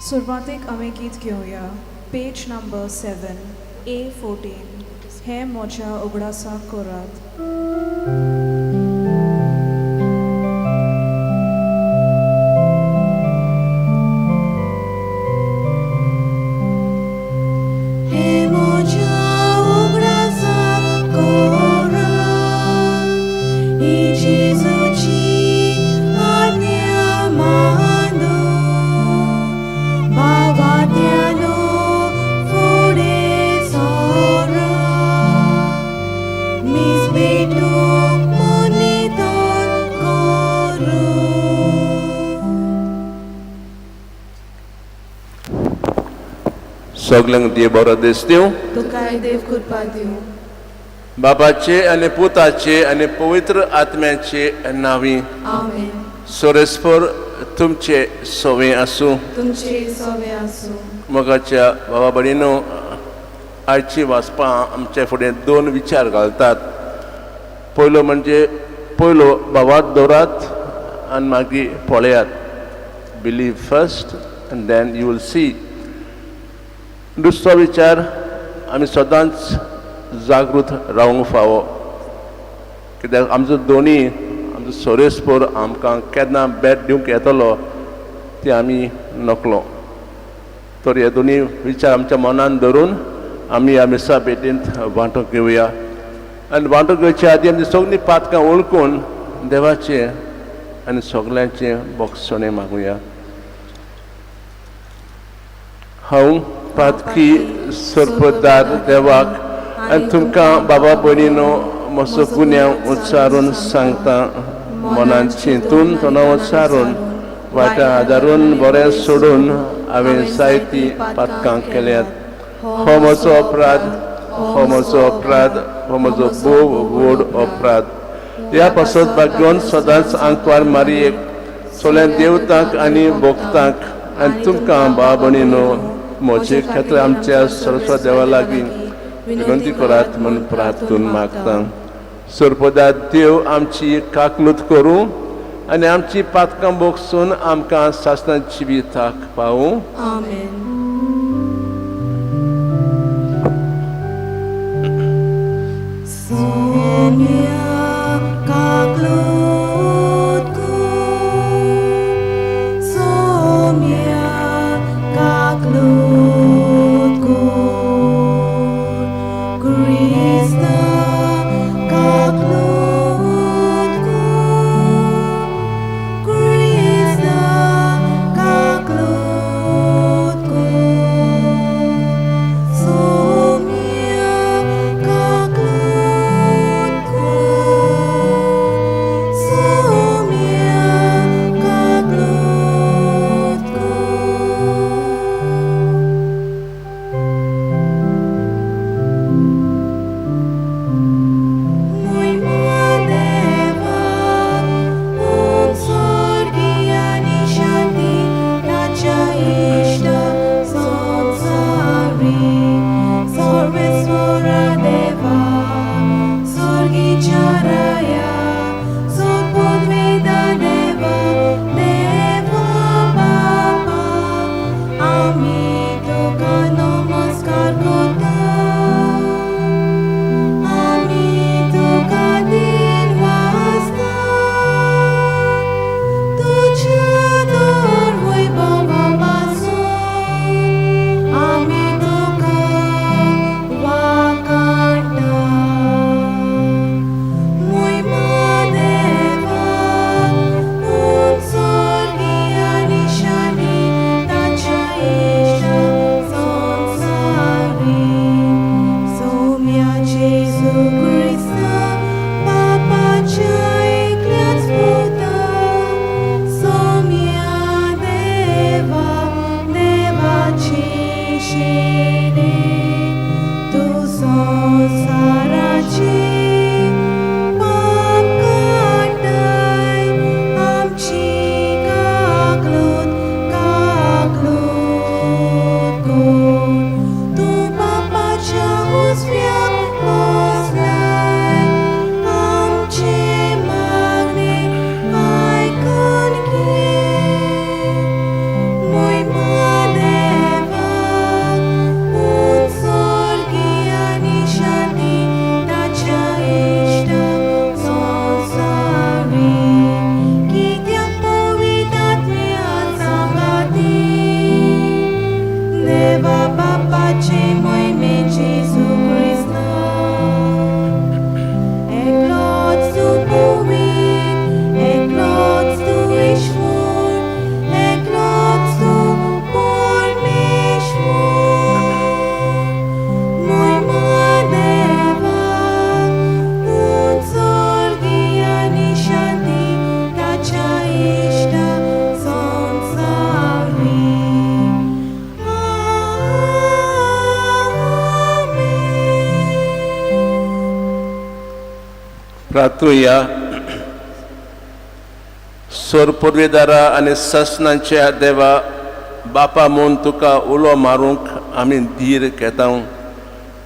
सुरवातेक आमी गीत घेवया, पेज नंबर 7 A14, हें म्हज्या उगडासाक करात. हे म्हज्या उगडासाक करात, ही जेजूची आज्ञा मानून, भावात्यानो फुडें सरात, मीस भेटूंक मन नितळ करून. सगल्यांक देव बरो दीस दिवं. तुकाय देव कृपा दिवं. बाबाचे आनी पुताचे आनी पवित्र आत्म्याचे नांवी. आमेन. सोरेस्पर तुमचे सवे आसूं. तुमचे सवे आसूं. मोगाच्या बाबा भयणीनो, आयची वाचपां आमचे फुडें दोन विचार घालतात. पयलो म्हणजे पयलो भावार्थ दवरात आनी मागीर पळयात. Believe first and then you will see. दुसरो विचार, आमी सदांच जागृत रावंक फावो, कित्याक आमचो दोनी आमचो सोरेस्पोर आमकां केन्ना बेट दिवंक येतलो ती आमी नकलो. तर हे दोनी विचार आमच्या मनान धरून आमी ह्या मिसा भेटींत वांटो घेवया आनी वांटो घेवचे आदी आमची सगळीं पातकां वळखून देवाचें आनी सगल्यांचें बोगसणें मागुया. हांव पातकी सरपदार देवाक आनी तुमकां बाबा भयणीनो म्हजो गुन्यांव उच्चारून सांगता. मनान चिंतून, तोंडा उच्चारून, वायटां आदारून, बरें सोडून हांवें जायतीं पातकां केल्यात. हो म्हजो अपराध, हो म्हजो अपराध, हो म्हजो भोव व्हड अपराध. ह्या पासत भाग्योन सदांच आंकवार मारयेक, सगळ्या देवतांक आनी भक्तांक आनी तुमकां भाव भयणीनो म्हजे खातीर आमच्या सरस्वत देवा लागीं विनंती करात म्हूण प्रार्थून मागता. सरपदा देव आमची काकलूत करूं आनी आमची पातकां बोगसून आमकां सासणां जिविताक पावूं. आमेन. सोम्या काकलूत कर, सोम्या काकलूत कर, क्रिस्ता काकलूत कर, क्रिस्ता काकलूत कर, सोम्या काकलूत कर, सोम्या काकलूत कर. मोयमा देवाक, उत्सर्गी आनी शांती ताच्या इश्ट संवसारी. सर्वेस्वरा देवा, स्वर्गीच्या राया, सोदपुदवेदा देवा, देवा बापा, आमी तुका नमस्कार करता, आमी तुका दिनवासता, तुज्या दर वैभवा पासून आमी तुका वाखाणटा. प्रार्थुया. सोर पुर्वेदारा आनी ससनांच्या देवा बापा म्हूण तुका उलो मारूंक आमी धीर घेता.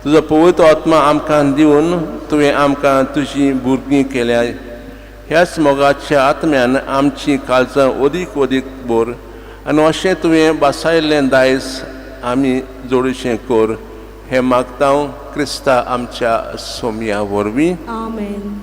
तुजो पवित्र आत्मा आमकां दिवन तुवें आमकां तुजी भुरगीं केल्या. ह्याच मोगाच्या आत्म्यान आमची काळजां अदीक अदीक बोर आनी अशें तुवें बासायल्लें दायज आमी जोडूशें कर. हें मागता क्रिस्ता आमच्या सोमया वरवीं. आमेन.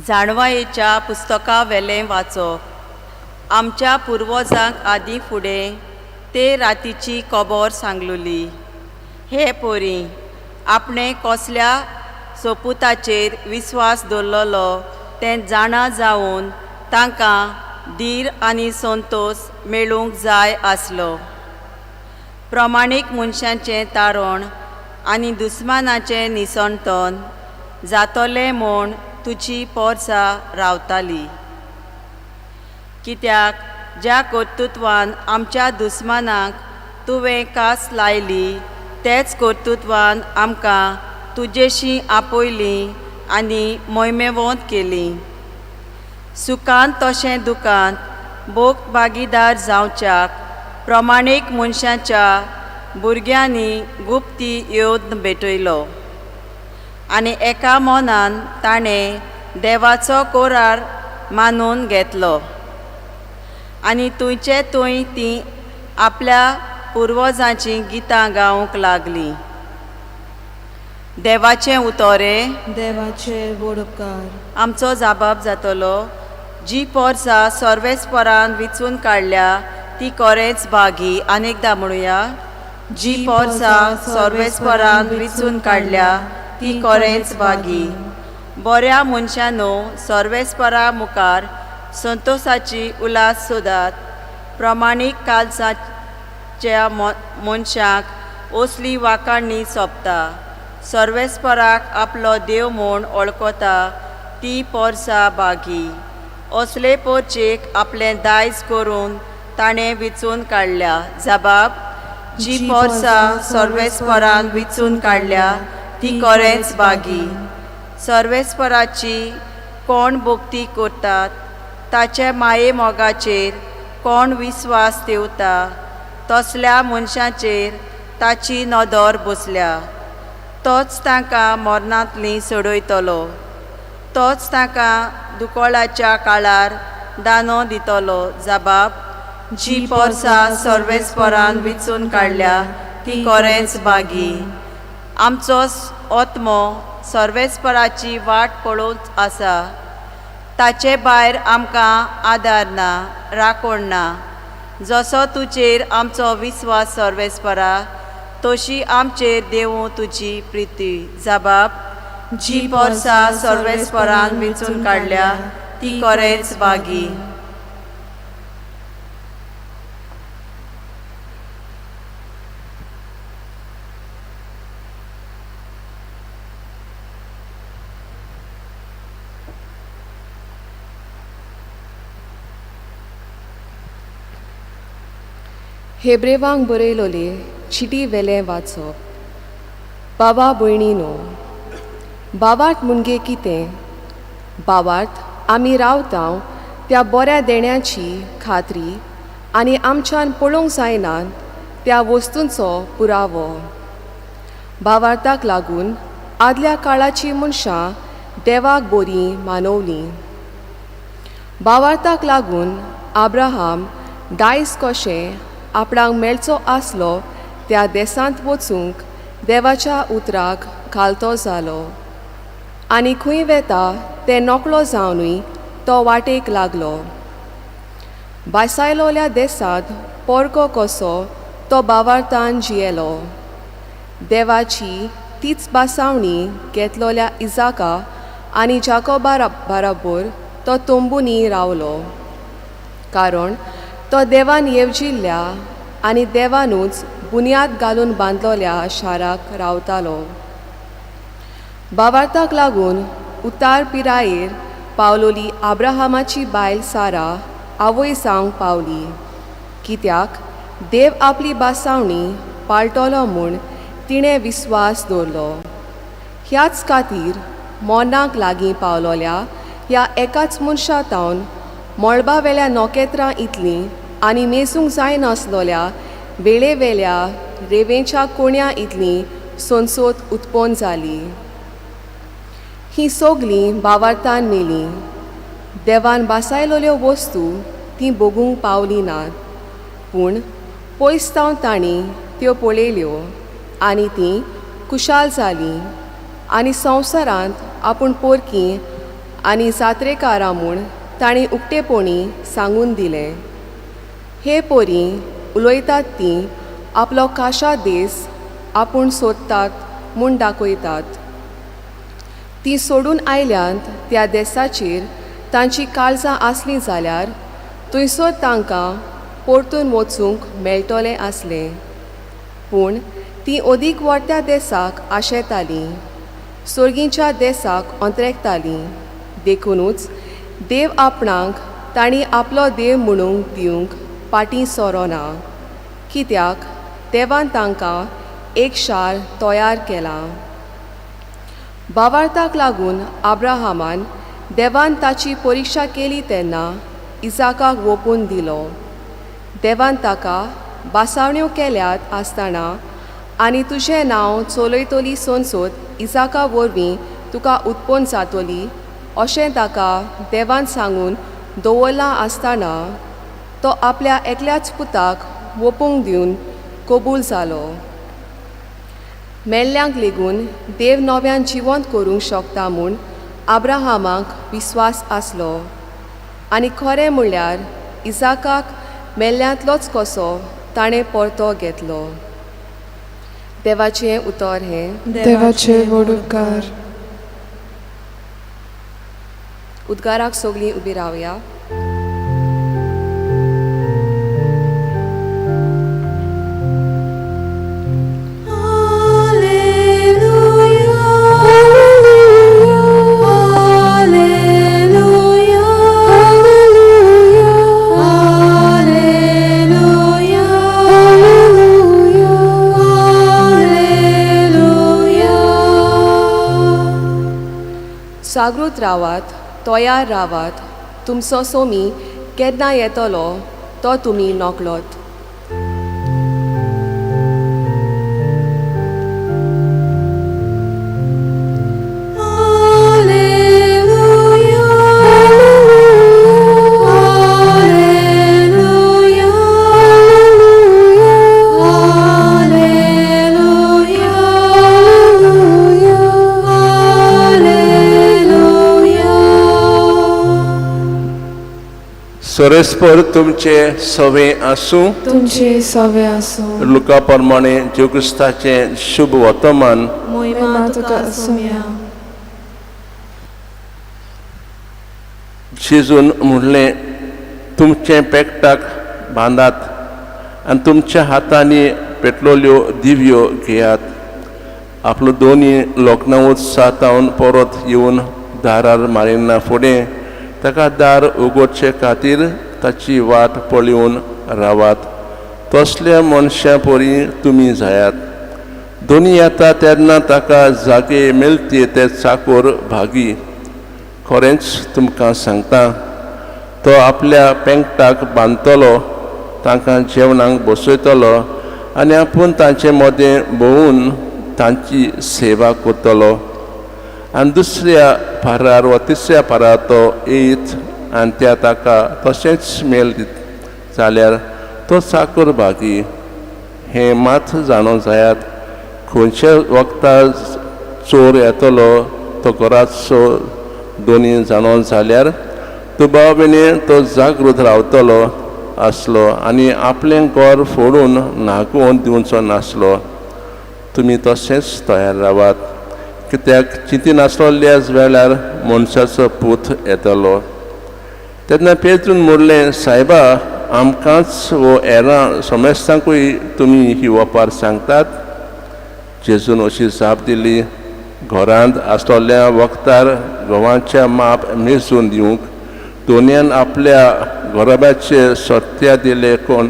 जाणवायेच्या पुस्तका वेलें वाचप. आमच्या पुर्वजांक आदी फुडें ते रातीची खबर सांगलोली. हे पोरी आपणें कसल्या सोपुताचेर विस्वास दवरलेलो तें जाणा जावन तांकां धीर आनी संतोश मेळूंक जाय आसलो. प्रमाणीक मनशांचें तारण आनी दुस्मानाचें निसणतन जातलें म्हूण तुजी पोरसां रावताली. कित्याक ज्या कर्तृत्वान आमच्या दुस्मानाक तुवें कास लायली तेच कर्तृत्वान आमकां तुजेशी आपयली आनी मोहिमेवंत केली. सुखांत तशें दुखांत भोग भागीदार जावच्याक प्रमाणीक मनशाच्या भुरग्यांनी गुप्ती येवन भेटयलो आनी एका मनान ताणें देवाचो कोरार मानून घेतलो आनी तुंयचे थंय ती आपल्या पुर्वजांचीं गितां गावंक लागलीं. देवाचें उतोरें. देवाचे व्हड उपकार. आमचो जाबाब जातलो. जी पोरसां सर्वेस्परान विचून काडल्या ती कोरेंच बागी. आनी एकदां म्हणुया. जी पोरसां सर्वेस्परान विचून काडल्या ती कोरेंच बागी. बऱ्या मनशानो सर्वेस्परा मुखार संतोशाची उल्हास सोदात. प्रमाणीक कालसाच्या मनशाक असली वाखाणणी सोंपता. सर्वेस्पराक आपलो देव म्हूण वळखता ती पोरसां बागी. असले पोरचेक आपलें दायज करून ताणें विचून काडल्या. जबाब. जी पोरसां सर्वेस्परान विचून काडल्या ती कोरेंच बागी. सर्वेस्पराची कोण भक्ती करतात ताचे माये मोगाचेर कोण विस्वास ठेवता तसल्या मनशाचेर ताची नदर बसल्या. तोच तांकां मरणांतली सोडयतलो. तोच तांकां दुकळाच्या काळार दानो दितलो. जबाब. जी पोरसां सर्वेस्परान विचून काडल्या ती कोरेंच बागी. आमचो आत्मो सर्वेस्पराची वाट पळोवंक आसा. ताचे भायर आमकां आदार ना, राखण ना. जसो तुजेर आमचो विस्वास सर्वेस्परा तशी आमचेर देवूं तुजी प्रिती. जबाब. जी पोरसां सर्वेस्परान विचून काडल्या ती कोरेंच बागी. हेब्रेवांक बरयलोले चिटी वेलें वाचप. बाबा भयणीनो, बाबाट मुणगे कितें? बाबाट आमी रावता त्या बऱ्या देण्याची खात्री आनी आमच्यान पळोवंक जायना त्या वस्तूंचो पुरावो. भावार्थाक लागून आदल्या काळाची मनशां देवाक बरीं मानवलीं. भावार्थाक लागून आब्राहाम दायज कशें आपणाक मेळचो आसलो त्या देसांत वचूंक देवाच्या उतराक घालतो जालो आनी खंय वेता तें नकळो जावनूय तो वाटेक लागलो. बासायलोल्या देसांत पोरको कसो तो बावार्थान जियेलो. देवाची तीच बासावणी घेतलोल्या इजाका आनी जाकोबा बाराबोर तो तंबुनी रावलो, कारण तो देवान येवजिल्ल्या आनी देवानूच बुन्याद घालून बांदलोल्या शाराक रावतालो. बावार्थाक लागून उतार पिरायेर पावलोली आब्राहामाची बायल सारा आवय जावंक पावली, कित्याक देव आपली बासावणी पाळटलो म्हूण तिणें विस्वास दवरलो. ह्याच खातीर मोनाक लागीं पावलोल्या ह्या एकाच मनशा तावन मळबावेल्या नखेत्रां इतलीं आनी मेजूंक जायनासलोल्या वेळेवेल्या रेवेंच्या कोण्या इतलीं संसोत उत्पन्न जाली. हीं सगलीं भावार्थान मेलीं. देवान बासायलोल्यो वस्तू तीं भोगूंक पावलीं नात, पूण पयस तावन तांणी त्यो पळयल्यो आनी तीं खुशाल जालीं आनी संवसारांत आपूण पोरकी आनी जात्रेकारां म्हूण तांणी उक्तेपणी सांगून दिलें. हे पोरी उलयतात तीं आपलो काशा देस आपूण सोदतात म्हूण दाखयतात. तीं सोडून आयल्यांत त्या देसाचेर तांची काळजां आसलीं जाल्यार थंयसर तांकां परतून वचूंक मेळटलें आसलें, पूण तीं अदीक व्हडत्या देसाक आशेतालीं, सोर्गींच्या देसाक अंत्रेकतालीं. देखुनूच देव आपणाक तांणी आपलो देव म्हणूंक दिवंक फाटीं सरोना, कित्याक देवान तांकां एक शार तयार केलां. भावार्थाक लागून आब्राहामान देवान ताची परिक्षा केली तेन्ना इजाकाक वोपून दिलो. देवान ताका बासावण्यो केल्यात आसतना आनी तुजें नांव चलयतली संसद इजाका वरवीं तुका उत्पन्न जातली अशें ताका देवान सांगून दवरलां आसतना तो आपल्या एकल्याच पुताक वोपूंक दिवन कबूल जालो. मेल्ल्यांक लेगून देव नव्यान जिवंत करूंक शकता म्हूण आब्राहामाक विस्वास आसलो आनी खरें म्हणल्यार इजाकाक मेल्ल्यांतलोच कसो ताणें परतो घेतलो. देवाचें उतर हें. देवाचे व्हड उपकार. उद्गाराक सगळीं उबी रावया. जागृत रावात, तयार रावात, तुमचो सोमी केन्ना येतलो तो तुमी नकळत. सरस्पर तुमचे सवे आसूं. तुमचे सवे आसूं. लुका प्रमाणे जेजू क्रिस्ताचें शुभ वर्तमान. मोहिमा तुका सोम्या. जेजून म्हणलें, तुमचें पेकटाक बांदात आनी तुमच्या हातांनी पेटलोल्यो दिव्यो घेयात. आपलो दोनी लोकनावूच सातावन परत येवन दारार मारिना फुडें ताका दार उगडचे खातीर ताची वाट पळोवन रावात. तसल्या मनशां परी तुमी जायात. दोनी येता तेन्ना ताका जागे मेळचे ते चाकोर भागी. खरेंच तुमकां सांगता, तो आपल्या पेंकटाक बांदतलो, तांकां जेवणाक बसयतलो आनी आपूण तांचे मदें भोंवून तांची सेवा करतलो. आनी दुसऱ्या पारार वा तिसऱ्या पारार तो येयत आनी त्या ताका तशेंच मेल दित जाल्यार तो चाकर भागी. हें मात जाणो जायात, खंयच्या वखदार चोर येतलो तो घराचो दोनी जाणो जाल्यार दुबाविणे तो जागृत रावतलो आसलो आनी आपलें घर फोडून नागोवन दिवचो नासलो. तुमी तशेंच तयार रावात, कित्याक चिंती नासलोल्याच वेळार मनशाचो पूत येतलो. तेन्ना पेत्रून म्हणलें, सायबा, आमकांच वो हेरां समेस्तांकूय तुमी ही वपार सांगतात? जेजून अशी जाप दिली, घरांत आसलोल्या वखदार घोवाच्या माप मेजून दिवंक दोनयान आपल्या घोराब्याचे सत्या दिले कोण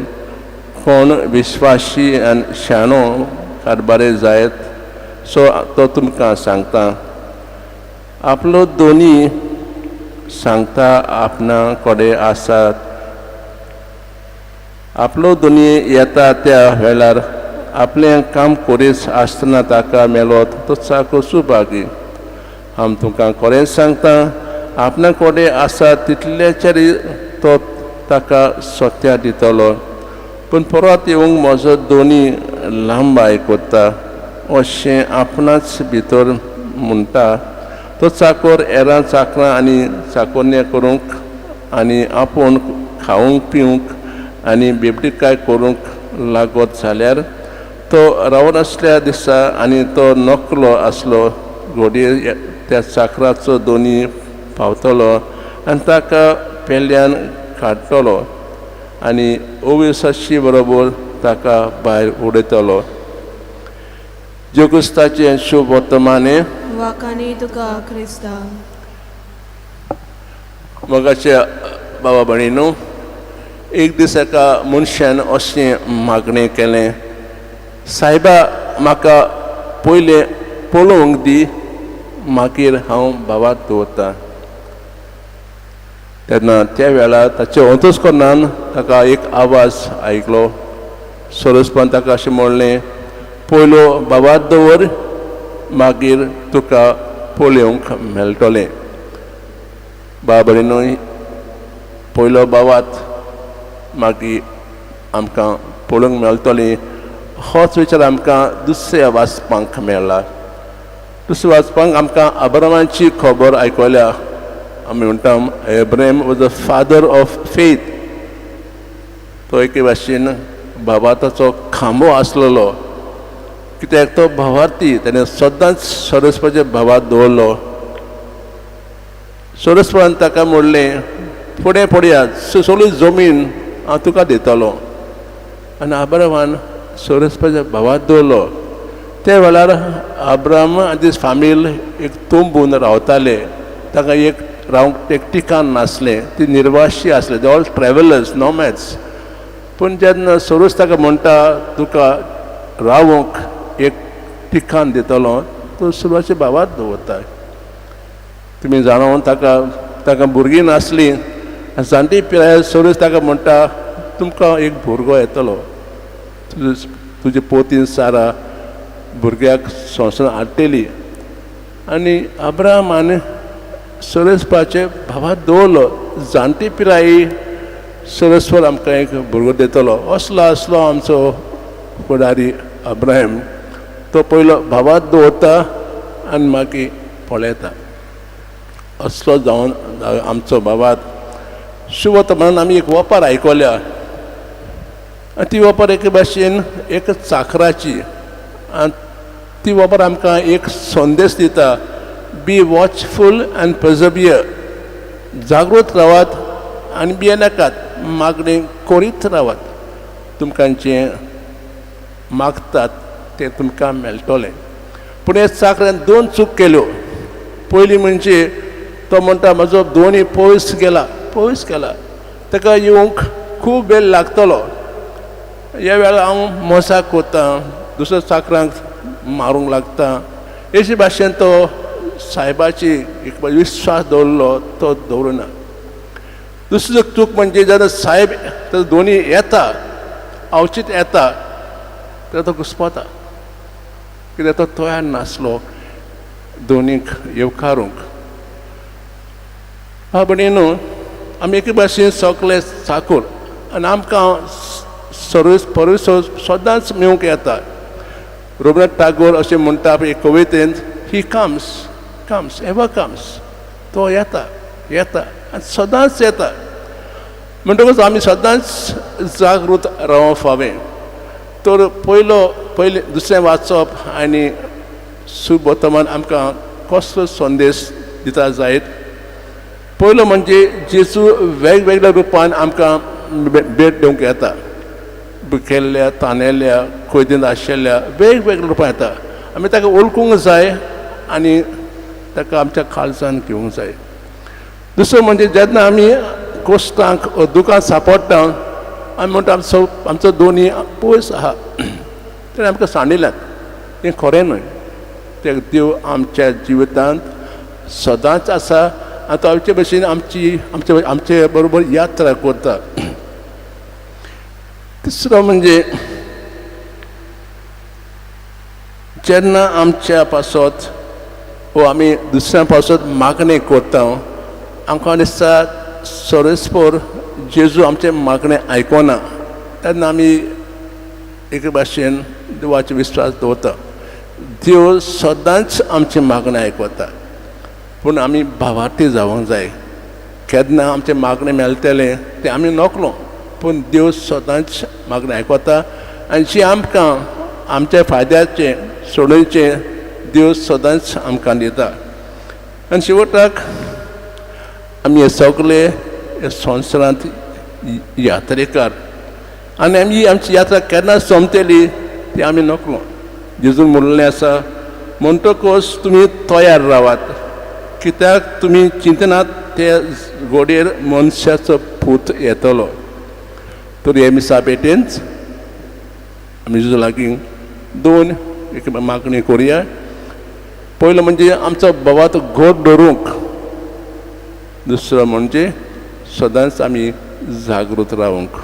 कोण विश्वाशी आनी शाणो कारबारी जायत सो तो तुमकां सांगता. आपलो दोनी सांगता आपणा कडेन आसात. आपलो दोनी येता त्या वेळार आपलें काम करीत आसतना ताका मेलो तो चाको सुभागी. हांव तुमकां खरेंच सांगता, आपणा कडेन आसा तितल्याचेर तो ताका सत्या दितलो. पूण परत येवंक म्हजो दोनी लांबाय करता अशें आपणाच भितर म्हणटा. तो चाकोर एरां चाकरां आनी चाकोरण्या करूंक आनी आपूण खावंक पिवंक आनी बेबडीकाय करूंक लागत जाल्यार तो रावन आसल्या दिसा आनी तो नकलो आसलो घोडये त्या चाकराचो दोनी पावतलो आनी ताका पेल्यान काडटलो आनी अविश्वाशी बरोबर ताका भायर उडयतलो. जेकुस्ताचें शुभ वर्तमाने. वाखाणी तुका क्रिस्ता. मोगाच्या बाबा भयणीनो, एक दीस एका मनशान अशें मागणें केलें, सायबा म्हाका पयलें पळोवंक दी, मागीर हांव भावात दवरतां. तेन्ना त्या वेळार ताचे अंतस्करणान ताका एक आवाज आयकलो. सरसपण ताका अशें म्हणलें, पयलो भावात दवर, मागीर तुका पळोवंक मेळटलें. बाबा भयणीनो, पयलो भावात मागीर आमकां पळोवंक मेळटलें होच विचार आमकां दुसऱ्या वाचपांक मेळ्ळा. दुसऱ्या वाचपांक आमकां अब्रामाची खबर आयकल्या. आमी म्हणटा Abraham was the father of faith. तो एके भाशेन भावार्थाचो खांबो आसलेलो, कित्याक तो भावार्थी, तेणें सदांच सरस्वाचे भावात दवरलो. सरस्वान ताका म्हणलें, फुडें पडया सगळी जमीन हांव तुका दितलो. आनी अब्रामान सरस्वाच्या भावात दवरलो. त्या वेळार अब्राम आनी तेज फामील एक तंबून रावताले. ताका एक रावंक एक ठिकाण नासलें, ती निर्वाशी आसले, they all travellers nomads. पूण जेन्ना सोरूस ताका म्हणटा तुका रावंक एक ठिकाण दितलो, तो सुरवाचे भावात दवरता. तुमी जाणा, ताका ताका भुरगीं नासलीं. जाणटी पिरायेर सोरूस ताका म्हणटा तुमकां एक भुरगो येतलो, तुजे पोतीन सारा भुरग्याक संवसार हाडटली. आनी अब्राहमान सरस्पाचे भावात दवरलो. जाणटी पिरायेर सरस्वर आमकां एक भुरगो दितलो असलो आसलो आमचो फुडारी अब्राहिम. तो पयलो भावात दवरता आनी मागीर पळयता. असलो जावन आमचो भावात. शुभ म्हणून आमी एक वपार आयकल्या आनी ती वपार एके भाशेन एक चाकराची, आनी ती वपार आमकां एक संदेश दिता, बी वॉचफूल आनी पर्सिवियर. जागृत रावात आनी भियेनाकात, मागणें करीत रावात, तुमकां जें मागतात तें तुमकां मेळटलें. पूण हे चाकऱ्यान दोन चूक केल्यो. पयली म्हणजे तो म्हणटा म्हजो दोनी पयस गेला, पयस गेला, ताका येवंक खूब वेळ लागतलो. ह्या वेळार हांव मोसाक कोत्ता, दुसऱ्या चाकरांक मारूंक लागता. अशे भाशेन तो सायबाची एक विश्वास दवरलो तो दवरुना. दुसरी चूक म्हणजे जेन्ना सायब तो दोनी येता, अवचीत येता, तेन्ना तो घुस्पता, कित्याक तो तयार नासलो दोनीक येवकारूंक. हा भयणीनो, आमी एके भाशेन सगळे चाकूर आनी आमकां सर्वीस परवीस सदांच मेळूंक येता. रवींद्रनाथ टागोर अशें म्हणटा एक कवितेंत, he comes comes ever comes. तो येता येता आनी सदांच येता. म्हणटकूच आमी सदांच जागृत रावंक फावें. तर पयलो पयलें दुसरें वाचप आनी सुबर्तमान आमकां कसलो संदेश दिता जायत. पयलो म्हणजे जेजू वेगवेगळ्या रुपान आमकां भेट दिवंक येता. दुखेल्ल्या, तानेल्ल्या, कैदीन आशिल्ल्या वेगवेगळ्या रुपान येता. आमी ताका वळखूंक जाय आनी ताका आमच्या काळजान घेवंक जाय. दुसरो म्हणजे जेन्ना आमी कोश्टांक दुकान सांपडटा आमी म्हणटा आमचो आमचो दोनी पयस आहा, तेणें आमकां सांडिल्यात, तें खरें न्हय. ते देव आमच्या जिवितांत सदांच आसा आनी तो आमचे भशेन आमची आमचे आमचे बरोबर यात्रा करता. तिसरो म्हणजे जेन्ना आमच्या पासत वो आमी दुसऱ्या पासत मागणें करता, आमकां दिसता सोरेस्पोर जेजू आमचें मागणें आयकना, तेन्ना आमी एके भाशेन देवाचो विस्वास दवरता. देव सदांच आमचें मागणें आयकता, पूण आमी भावार्थी जावंक जाय. केन्ना आमचें मागणें मेळटलें तें आमी नकळो, पूण देव सदांच मागणें आयकता आनी जी आमकां आमच्या फायद्याचें सोडोवचें देव सदांच आमकां दिता. आनी शेवटाक आमी हे सगळे हे संवसारांत यात्रेकार आनी आमी आमची यात्रा केन्ना सोंपतली ती आमी नकळो. जेजून म्हणलें आसा, म्हणटकच तुमी तयार रावात, कित्याक तुमी चिंतनात ते घोडयेर मनशाचो पूत येतलो. तर हे मिसा भेटेंत आमी जेजू लागीं दोन एक मागणी करुया. पयलो म्हणजे आमचो भावात घट दवरूंक, दुसरो म्हणजे सदांच आमी जागृत रावंक.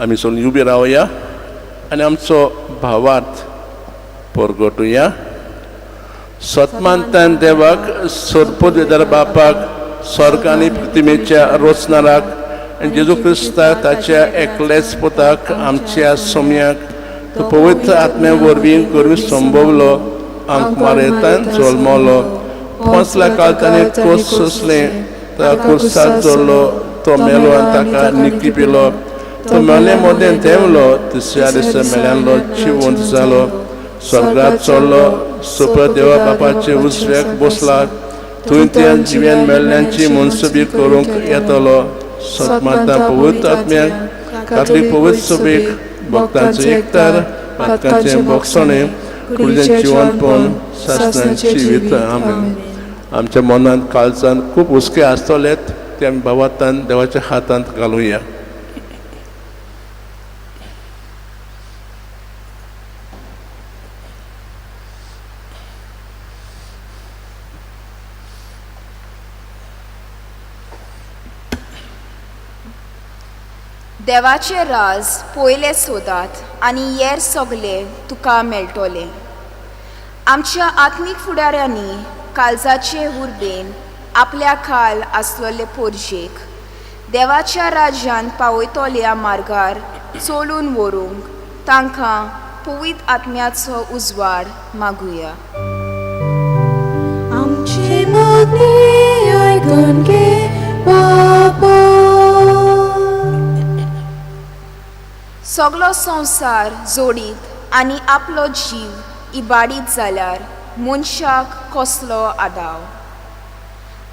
आमी सोडून उबी रावया आनी आमचो भावार्थ परगटुया. सतमानतान देवाक, सोरपोदेदार बापाक, स्वर्ग आनी प्रतिमेच्या रोचणाराक आनी जेजू क्रिस्ताक ताच्या एकलेच पुताक आमच्या सोम्याक तो पवित्र आत्म्या वरवीं गर्वी संभवलो, आंकमारेतान जल्मलो, पोंचल्या काळ ताणें कोस सोंसलें, ताका कुर्साक जोडलो, तो मेलो आनी ताका निकी पिलो, तो मेले मदें देंवलो, तिसऱ्या दिसा मेल्यांलो जिवंत जालो, स्वर्गात चडलो, सुपर देवा बापाचे उजव्याक बसला, थंय त्या जिव्यान मेल्ल्यांची मनसुबी करूंक येतलो. सतमाता पवित्र आत्म्याक, कातलीक पवित्र सभेक, भक्तांचो एकतार, पातकांचें भोगसणें, कुडीचें जिवनपण, सासणाचें जिवीत. आमेन. आमच्या मनांत काळजान खूब हुस्के आसतले ते आमी भावार्थान देवाच्या हातांत घालुया. देवाचे राज पयले सोदात आनी येर सगळे तुका मेळटले. आमच्या आत्मीक फुडाऱ्यांनी काळजाचे उर्बेन आपल्या खाल आसलेले पोरजेक देवाच्या राज्यान पावयतल्या मार्गार चलून व्हरूंक तांकां पवित्र आत्म्याचो उजवाड मागुया. आमची मागणी आयकून घे बापा. सगलो संवसार जोडीत आनी आपलो जीव इबाडीत जाल्यार मनशाक कसलो आदाव.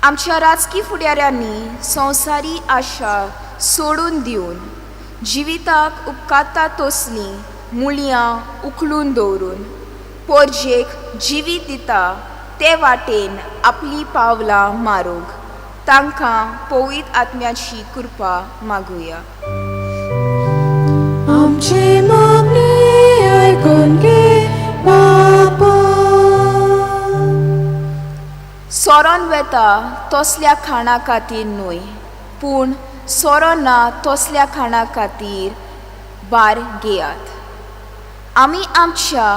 आमच्या राजकी फुडाऱ्यांनी संवसारी आशा सोडून दिवन जिविताक उपकारता तसलीं मुळयां उखलून दवरून पोरजेक जिवीत दिता ते वाटेन आपलीं पावलां मारूंक तांकां पवित्र आत्म्याची कृपा मागुया. आमची मागणी आयकून घे बापा. सोरोन वेता तसल्या खाणा खातीर न्हय, पूण सोरो ना तसल्या खाणा खातीर भार घेयात. आमी आमच्या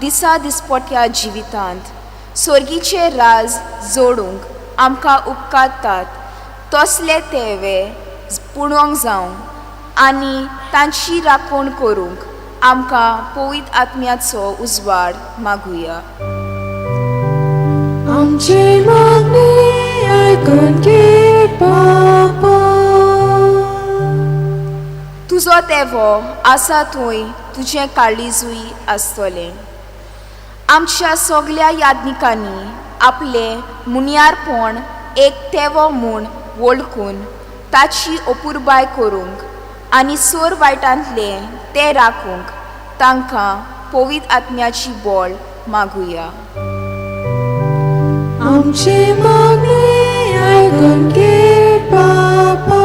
दिसा दिसपट्या जिवितांत सोर्गीचे राज जोडूंक आमकां उपकारतात तसले तेवे पुणोंक जावं आनी तांची राखण करूंक आमकां पवित्र आत्म्याचो उजवाड मागुया. आमची मागणी आयकून घे बापा. तुजो तेवो आसा थंय तुजें काळीजूय आसतलें. आमच्या सगल्या यादनिकांनी आपलें मुनियारपण एक तेवो म्हूण वळखून ताची अपुरबाय करूंक आनी सोर वायटांतले ते राखूंक तांकां पवित्र आत्म्याची बळ मागुया. आमची मागणी आयकून घे बापा.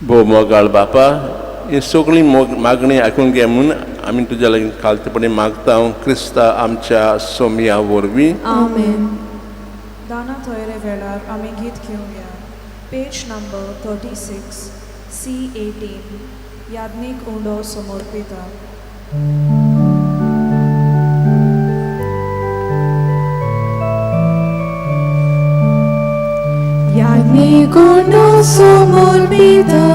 भोव मोगाळ बापा, ही सगळी मोग मागणी आयकून घे म्हूण आमी तुज्या लागीं खालतेपणी मागता क्रिस्ता आमच्या सोमया वरवीं. आमेन. दाना तयारे वेळार आमी गीत घेवया. पेज नंबर 36, C18, याज्ञीक उंडो समर्पिता. याज्ञिक समर्पिता,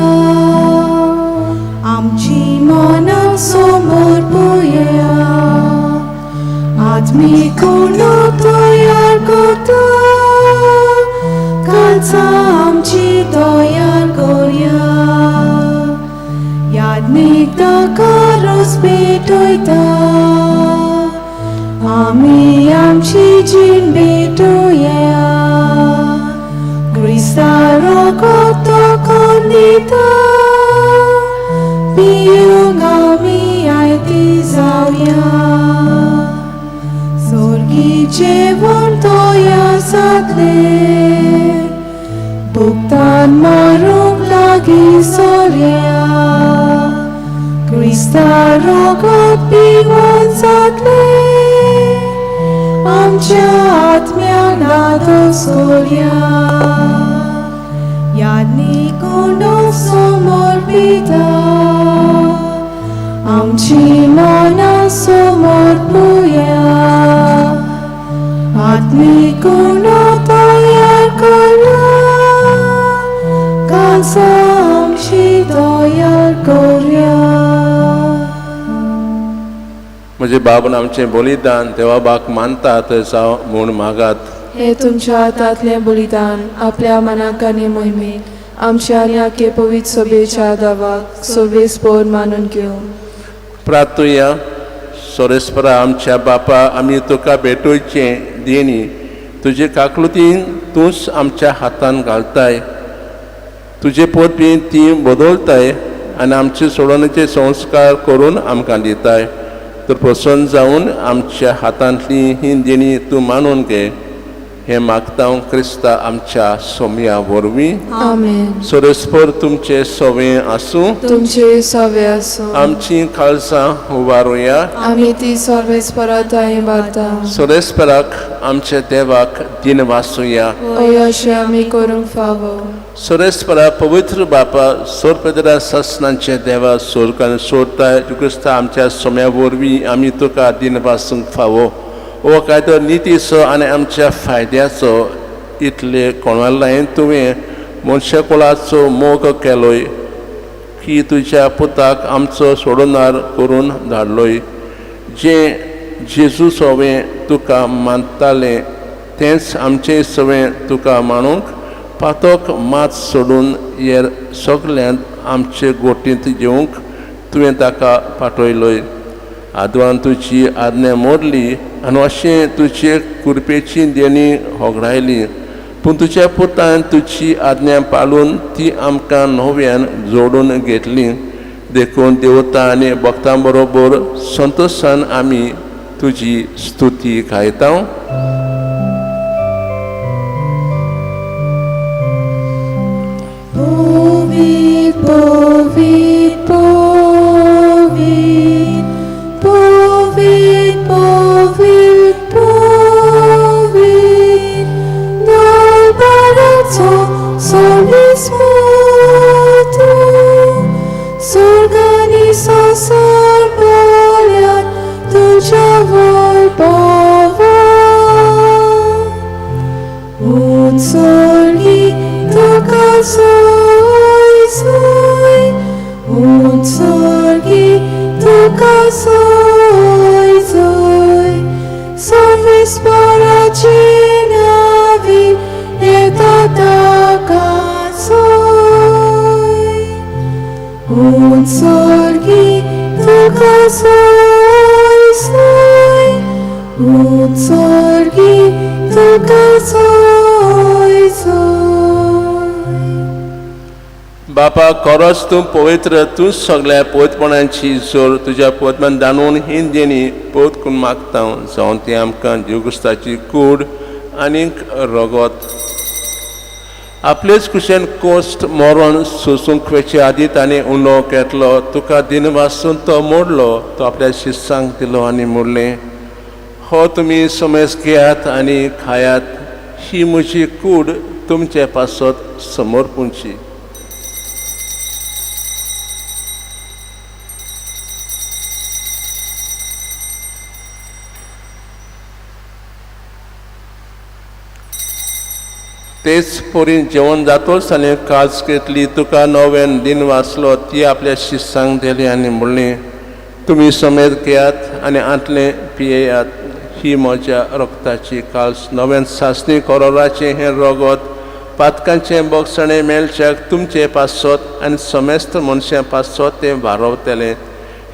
आमची मनां समर्पुया. आत्मीक उंडो तयार करता, कालचा आमची तयार करया. याज्ञिक ताका रोस भेटयता, आमी आमची जीण भेटोया. क्रिस्ता रगत दिता, पिवंक आमी आयती जावया. सोर्गी जेवण तयार जातलें, भुगतान मारूंक लागीं सोरया. क्रिस्ता रगत पिवन जातलें, आमच्या आत्म्याक नादोस करया. याज्ञिक उंडो समर्पिता, आमची मनां समर्पुया. आत्मीक उंडो तयार करा, कालचा आमची तयार करया. म्हजे बाबून आमचें बलिदान देवा बाक मानता थंय जावं म्हूण मागात. हे तुमच्या हातांतलें बलिदान आपल्या मनाक आनी मोहिमेक आमच्या आनी आखे पवित्र सभेच्या दावाक सोबेस्पोर मानून घेवं. प्रार्थुया. सोरेस्परा आमच्या बापा, आमी तुका भेटोवचें देणी तुजे काकलुतीन तूंच आमच्या हातान घालताय. तुजे पोरपी ती बदलताय आनी आमचे सोडवणेचे संस्कार करून आमकां दिताय. तर प्रसन्न जावन आमच्या हातांतली ही देणी तूं मानून घे, हें मागता क्रिस्ता आमच्या सोमया वरवीं. आमेन. सोरेस्पर तुमचे सवे आसूं. तुमचे सवे आसूं. आमची खालसां उबारुया. आमी ती सर्वेस्परा ताई भारता. सोरेस्पराक आमच्या देवाक दिन वासुया. हय, अशें आमी करूंक फावो. सोरेस्परा पवित्र बापा, सोरपेदरा ससनांचे देवा, सोरकान सोडता क्रिस्ता आमच्या सोम्या वरवीं आमी तुका दिन वासूंक फावो. हो कायदो नितीचो आनी आमच्या फायद्याचो. इतले कोणालाय तुवें मनशाकुळाचो मोग केलोय की तुज्या पुताक आमचो सोडणार करून धाडलोय. जें जेजू सवें तुका मानतालें तेंच आमचें सवें तुका मानूंक पातोक मात सोडून हेर सगल्यांत आमचे गोटींत घेवंक तुवें ताका पाठयलोय. आदवान तुजी आज्ञा मोडली आनी अशें तुजे कुरपेची देणी होगडायली, पूण तुज्या पुतान तुजी आज्ञा पाळून ती आमकां नव्यान जोडून घेतली. देखून देवता आनी भक्तां बरोबर संतोशान आमी तुजी स्तुती गायता. Povit, povit, povit, povit, povit, povit, dal palazzo solis mutu, s'organizza salvoliat, tuja voi pova. Un sorgi toca soy soy, un sorgi toca soy soy, salves para cenavi et ataca soy. Un sorgi toca soy soy, un sorgi toca soy soy. बापा खरोच तूं पवित्र, तूं सगळ्या पवित्रपणाची जोर तुज्या पवित्रपणान दाणून ही देणी पवित्र करून मागता जावन ती आमकां जेजू कूड आनीक रगत. आपलेच कुशेन कोश्ट मरण सोसूंक वेचे आदी ताणें उलो घेतलो, तुका दिन वासून तो मोडलो, तो आपल्या शिस्सांक दिलो आनी मोडलें, हो तुमी समेज घेयात आनी खायात, ही म्हजी कूड तुमचे पासत समर्पूंची. तेच परी जेवण जातोच आनी काज घेतली, तुका नव्यान दिन वाचलो, ती आपल्या शिस्सांक दिली आनी म्हणलें, तुमी समेत घेयात आनी आंतलें पियेयात, ही म्हज्या रक्ताची काल्स नव्यान सासणी कोरोराचें हें रगत पातकांचें बोगसणें मेळच्याक तुमचे पासत आनी समेस्त मनशां पासत तें वारवतलें,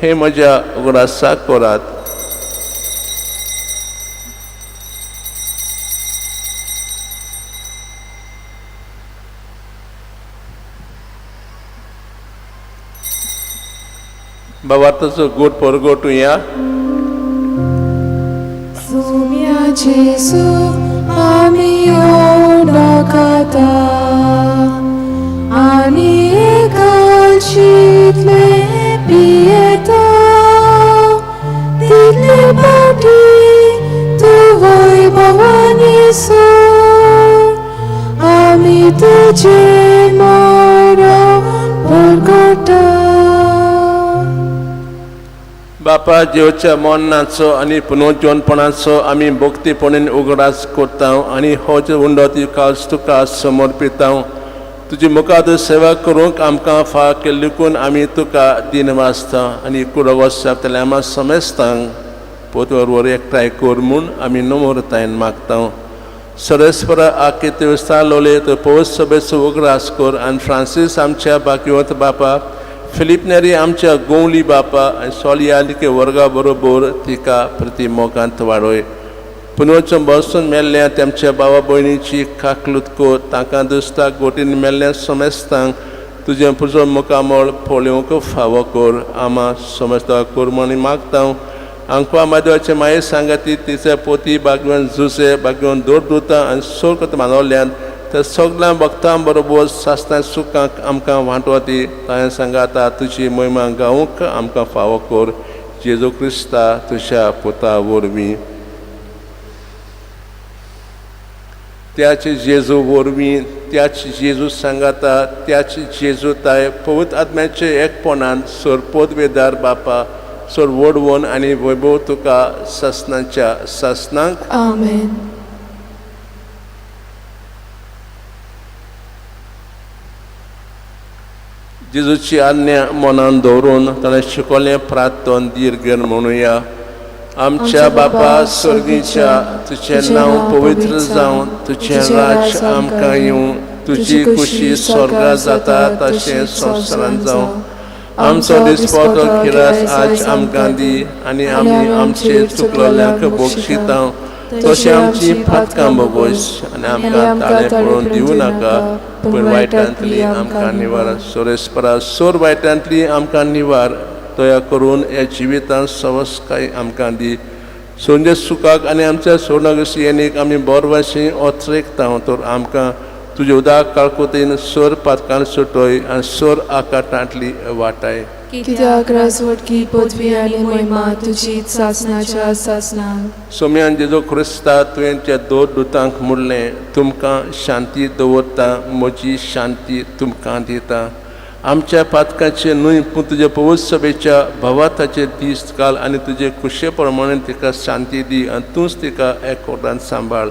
हें म्हज्या उगडासाक करात. बाबा तुजो गोड परगटुया. Sumia Jesu, आमी ओडकाता आनी एकाशितले पियेता, तितले पाटी तूं वैभवानी सोड, आमी तुजें मरण परगटा. बापा जेवच्या मरणाचो आनी पुनर्जीवनपणाचो आमी भक्तीपणान उगडास करता आनी हो जो उंडो ती काल्स तुका समर्पिता, तुजी मुखार सेवा करूंक आमकां फाव केल्ली देखून आमी तुका दिन वाचता आनी कुडगो जातले आमा समेस्तांक पोतवर एकठांय कर म्हूण आमी नम्रतायेन मागता. सरस्पर आखे देवस्थान लोले तर पवित्र सभेचो उगडास कर आनी फ्रांसीस आमच्या बाकिवंत बापा, फिलीप नेरी आमच्या गोवली बापा आनी सोलियालिके वर्गा बरोबर तिका प्रतिमोगांत वाडय. पुनर्चो बसून मेल्ल्या तेमच्या बाबा भयणीची काकलूत कर, तांकां दुस्ताक गोटीन मेल्ल्या समेस्तांक तुजें पुजो मुखामळ पळोवंक फावो कर. आमा समेस्तां कर म्हूण मागता. आंकवा मादेवाचे माये सांगाती तिचे पोती बागवेन जुसे बागवेन दोर दुता आनी सोर मानवल्यान त्या सगळ्या भक्तां बरोबर सासणां सुखांक आमकां वांटवती ताणें सांगाता तुजी महिमा गावंक आमकां फावो कर. जेजू क्रिस्ता तुज्या पुता वरवीं. त्याच जेजू वरवीं, त्याच जेजू सांगाता, त्याच जेजू ताय पवित्र आत्म्याचे एकपणान सर पदवेदार बापा सर वडवण आनी वैभव तुका सासणाच्या सासणांक. आमेन. जेजूची आज्ञा मनान दवरून ताणें शिकवलें प्रार्थन धीर घेवन म्हणुया. आमच्या बापा स्वर्गीच्या, तुजें नांव पवित्र जावं, तुजें राज्य आमकां येवं, तुजी खुशी स्वर्गात जाता तशें संवसारांत जावं. आमचो दिसपटो खिरास आज आमकां दी आनी आमी आमचे चुकलोल्यांक बक्षिता तशें आमची पातकां बोगोस आनी आमकां ताळें पळोवन दिवं नाका, पूण वायटांतली आमकां निवार. सोरेस्परा सोर वायटांतली आमकां निवार. दया करून ह्या जिवितांत सवस्काय आमकां दी. सोंजे सुखाक आनी आमच्या सोडणागशी येणीक आमी बोरवाशी ओत्रेकता तर आमकां तुजे उदक काळकुतीन सोर पातकान सुटोय आनी सोर आकाटांतली वाटाय. कित्याक राजवटकी पदवी आनी महिमा तुजी सासणाच्या सासणाक. सोम्यान जेजू क्रिस्ता तुवें त्या दोन दुतांक म्हणलें, तुमकां शांती दवरता, म्हजी शांती तुमकां दिता. आमच्या पातकाचे न्हय पूण तुज्या पवित्र सभेच्या भावार्थाचे दीस घाल आनी तुजे खुशे प्रमाणे तिका शांती दी आनी तूंच तिका एकवटान सांबाळ,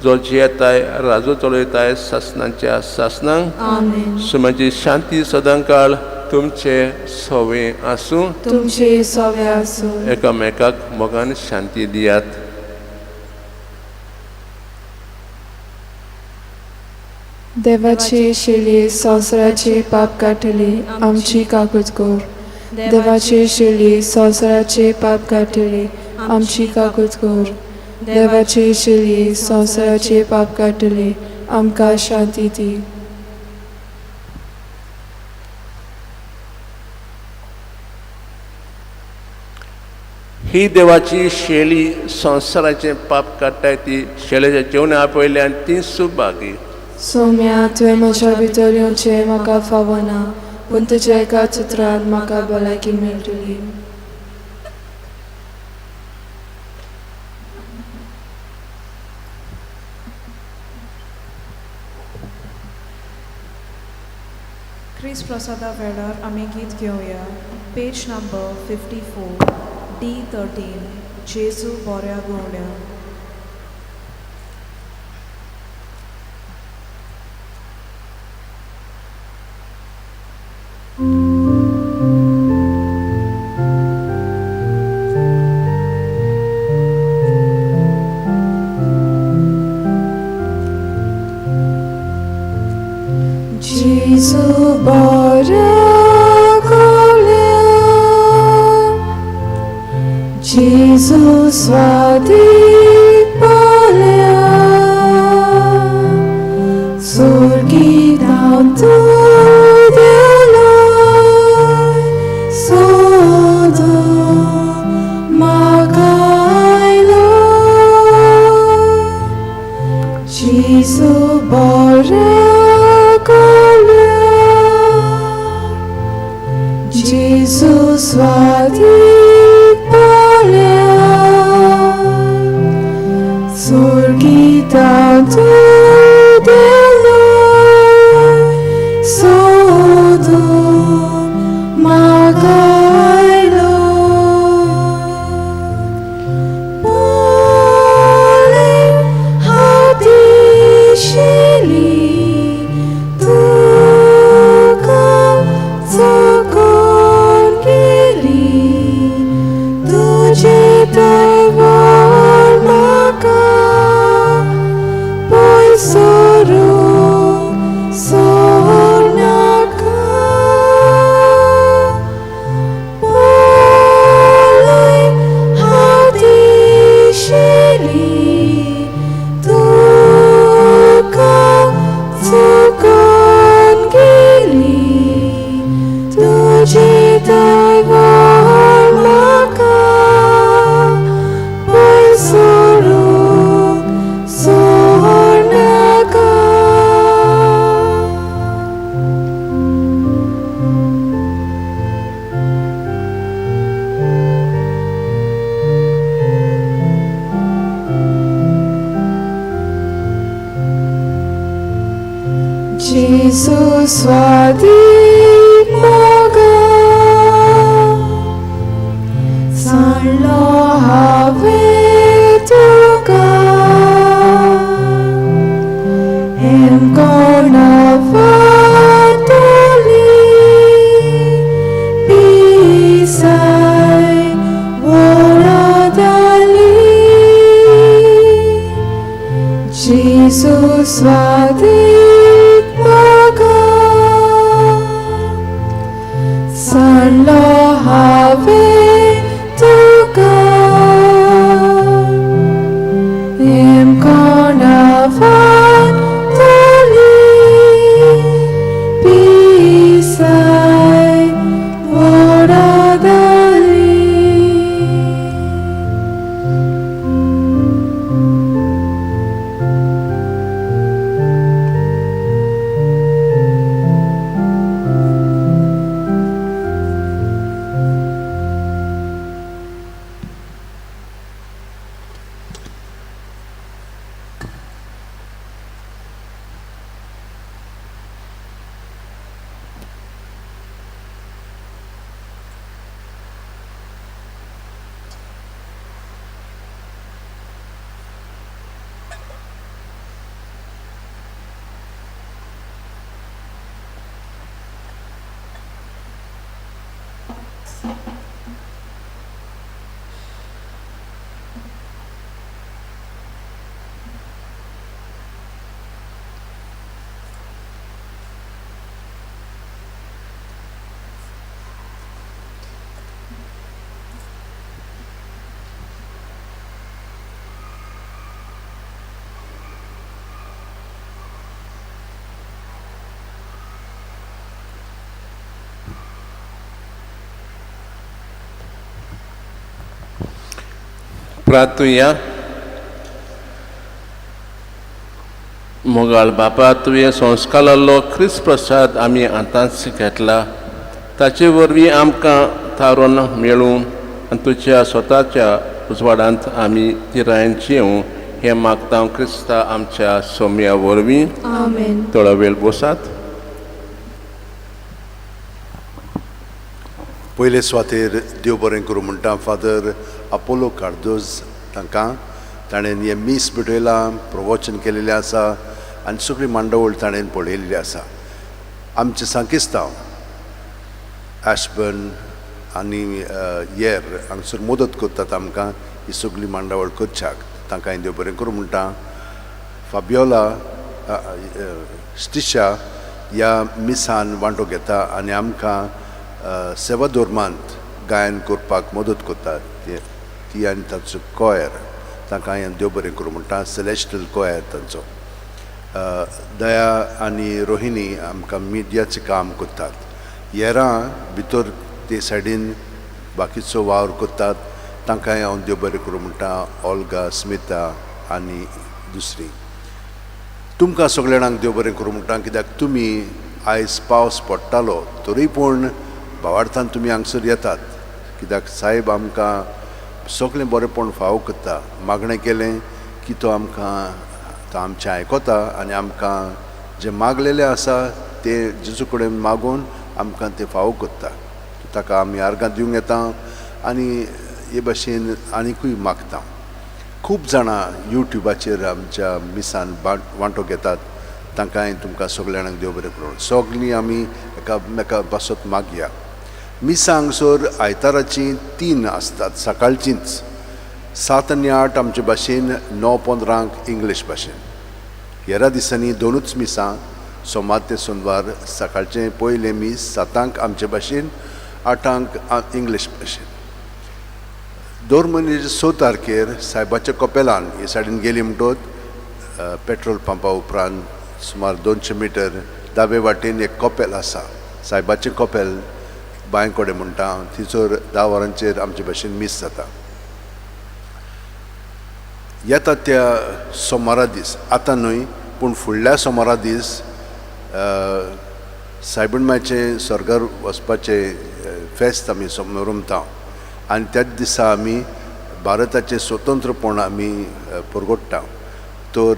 जो जियेताय राजो चलयताय सासणाच्या सासणांक. आमेन. सोम्याची शांती सदांकाळ तुमचे सवे आसूं. तुमचे सवे आसूं. एकामेकाक मोगान शांती दियात. देवाचे शेळये संवसाराचे पाप काडटले, आमची काकूत कर. देवाचे शेळये संवसाराचे पाप काडटले, आमची काकूत कर. देवाचे शेळये संवसाराचे पाप काडटले, आमकां शांती दी. ही देवाची शेळी संवसाराचें पाप काडटाय ती शेळेच्या जेवणा आपयल्यान ती सुभागी. सोम्या, तुवें म्हज्या भितर येवचें म्हाका फावना, पूण तुज्या एका चित्रान म्हाका भलायकी मेळटली. क्रिस्त प्रसादा वेळार आमी गीत घेवया. पेज नंबर 54, D13, जेजू बोऱ्या गवळ्या. Gesù बोऱ्या गवळ्या, Gesù स्वादीक पाल्या, सोर्गितांत देवलोय सोदून म्हाका आयलो. Gesù बोऱ्या गवळ्या, Gesù स्वादीक पाल्या, सोर्गितांत देवलोय सोदून म्हाका आयलो. पळय हांव ती शेळी तुका चोकोन गेली, तुजें दैवळ म्हाका पयस सरूंक सोडनाका. पळय हांव ती शेळी तुका चुकोन गेली, तुजें दैवळ म्हाका पयस सरूंक सोडनाका. Gesù स्वादीक मोगा, सांडलो हांवें तुका, हेम कोणा फाटली पिसाय वळदाली. Gesù स्वादीक मोगा, सांडलो हांवें तुका, हेम कोणा फाटली पिसाय वळदाली. प्रार्थुया. मोगाळ बापा, तुवें संस्कारालो क्रिस्त प्रसाद आमी आतांच घेतला, ताचे वरवीं आमकां थारोवन मेळूं आनी तुज्या स्वताच्या उजवाडांत आमी तिरायन जेवं हें मागता क्रिस्ता आमच्या सोम्या वरवीं. आमेन. थोडो वेळ बसात. पयले सुवातेर देव बरें करूं म्हणटा फादर अपोलो कार्दोज तांकां, ताणें हें मीस भेटयलां, प्रवचन केलेलें आसा आनी सगळी मांडावळ ताणें पळयल्ली आसा. आमचें सांकिस्तांव एशबर्न आनी येर हांगसर मदत करतात आमकां ही सगळी मांडावळ करच्याक, तांकां देव बरें करूं म्हणटा. फाबियोला स्टिशा ह्या मिसान वांटो घेता आनी आमकां सेवा धर्मांत गायन करपाक मदत करता. ती आनी तांचो कॉयर, तांकां हांवें देव बरें करूं म्हणटा. सेलेस्टल कॉयर तांचो. दया आनी रोहिणी आमकां मिडियाचें काम करतात. येरां भितर ते सायडीन बाकीचो वावर करतात, तांकांय हांव देव बरें करूं म्हणटा. ओल्गा, स्मिता आनी दुसरी. तुमकां सगल्या जाणांक देव बरें करूं म्हणटा, कित्याक तुमी आयज पावस पडटालो तरी पूण भावार्थान तुमी हांगसर येतात, कित्याक साहेब आमकां सगळें बरेंपण फावो करता. मागणें केलें की तो आमकां तो आमचें आयकता आनी आमकां जें मागलेलें आसा तें जेजू कडेन मागून आमकां तें फावो करता. ताका आमी आर्गां दिवंक येता आनी हे भाशेन आनिकूय मागता. खूब जाणां यूट्यूबाचेर आमच्या मिसान वांटो घेतात, तांकांय तुमकां सगल्या जाणांक देव बरें करूं. सगळीं आमी एकामेका पासत मागया. मिसां हांगसर आयताराचीं 3 आसतात, सकाळचींच 7 आनी 8 आमचे भाशेन, 9:15 इंग्लीश भाशेन. हेरा दिसांनी 2 मिसां, सोमार ते सोनवार सकाळचें पयलें मीस 7 आमचे भाशेन, 8 इंग्लीश भाशेन. दर म्हयन्याचे 6 तारखेर सायबाच्या कपेलान हे सायडीन गेली म्हणटोच पेट्रोल पंपा उपरांत सुमार 200 मिटर दावे वाटेन एक कपेल आसा, सायबाचें कपेल बांय कडेन म्हणटा. थंयसर 10 वरांचेर आमचे भाशेन मीस जाता. येता त्या सोमारा दीस, आतां न्हय पूण फुडल्या सोमारा दीस सायबण मायचें स्वर्गार वचपाचें फेस्त आमी समरमता आनी त्याच दिसा आमी भारताचें स्वतंत्रपण आमी परगट्टा. तर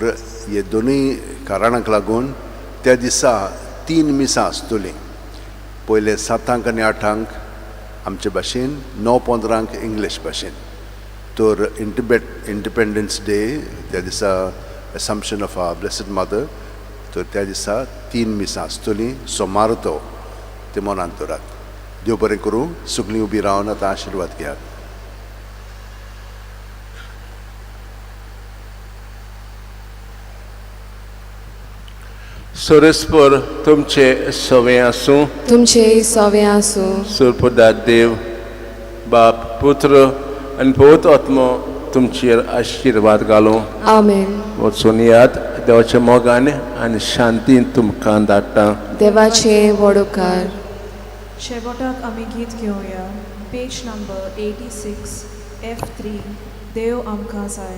हे दोनूय कारणांक लागून त्या दिसा 3 मिसां आसतलीं. पयलें 7 आनी 8 आमचे भाशेन, 9:15 इंग्लीश भाशेन. तर इंडिपेंडन्स डे त्या दिसा assumption of our blessed mother, तर त्या दिसा 3 मिसां आसतलीं सोमार. तो ते मनांत दवरात. देव बरें करूं. सगळीं उबी रावन आतां आशिर्वाद घेयात. सोरेस्पर तुमचे सवे आसूं, तुमचे सवे आसूं. सुरपुदात देव बाप पुत्र आनी पवित्र आत्मो तुमचेर आशिर्वाद घालूं. आमेन. वचून यात देवाच्या मोगान आनी शांतीन तुमकां धाडटा. देवाचे व्हड उपकार. शेवटाक आमी गीत घेवया. पेज नंबर 86 F3 देव आमकां जाय.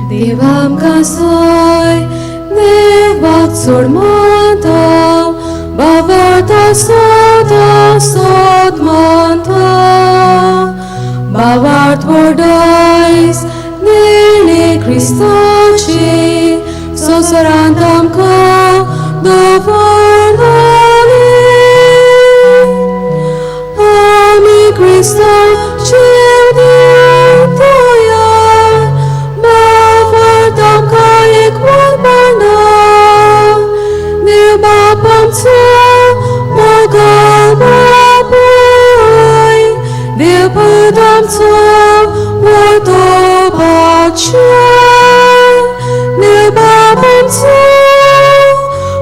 देव आमकां जाय, देवाक चड मानता, बाबार्थ सदां सद मानता. बाबार्थ व्हडायस दिली क्रिस्ताची, संवसारांत आमकां दवरलेली. आमी क्रिस्ताचे दिवया, बाबार्थ आमकां एक मोगपणा. देव बाप आमचो मोगाळ बापूय, देव पूत आमचो व्हडलो बादशाह. देव बाप आमचो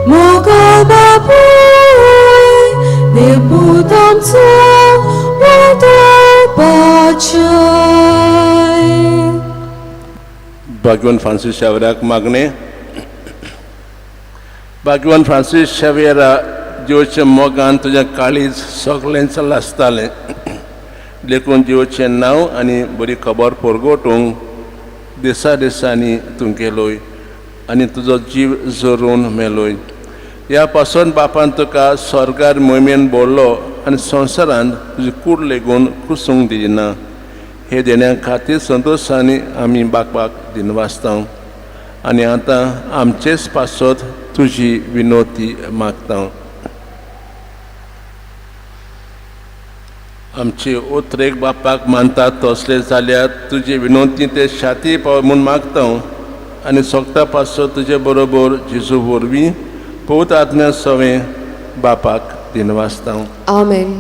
मोगाळ बापूय, देव पूत आमचो व्हडलो बादशाह. भाग्यवान फ्रांसीस शावेराक मागणें. भाग्यवान फ्रांसीस शावेरा देवच्या मोगान तुज्या काळीज सगळें आसतालें. देखून जिवचें नांव आनी बरी खबर परगटूंक दिसा दिसांनी तूं गेलोय आनी तुजो जीव जरून मेलोय. ह्या पासून बापान तुका स्वर्गार मोहिमेन बोल्लो आनी संवसारांत तुजी कूड लेगून कुसूंक दिना. हे देण्या खातीर संतोशांनी आमी बापाक दिनवासता आनी आतां आमचेच पासत तुजी विनोती मागता. आमचे उतरेक बापाक मानतात तसले जाल्यार तुजी विनोती ते शाती पाव म्हूण मागता आनी सोगता पासत तुजे बरोबर जेजू वरवीं पवित्र आत्म्या सवें बापाक दिनवासता. आमेन.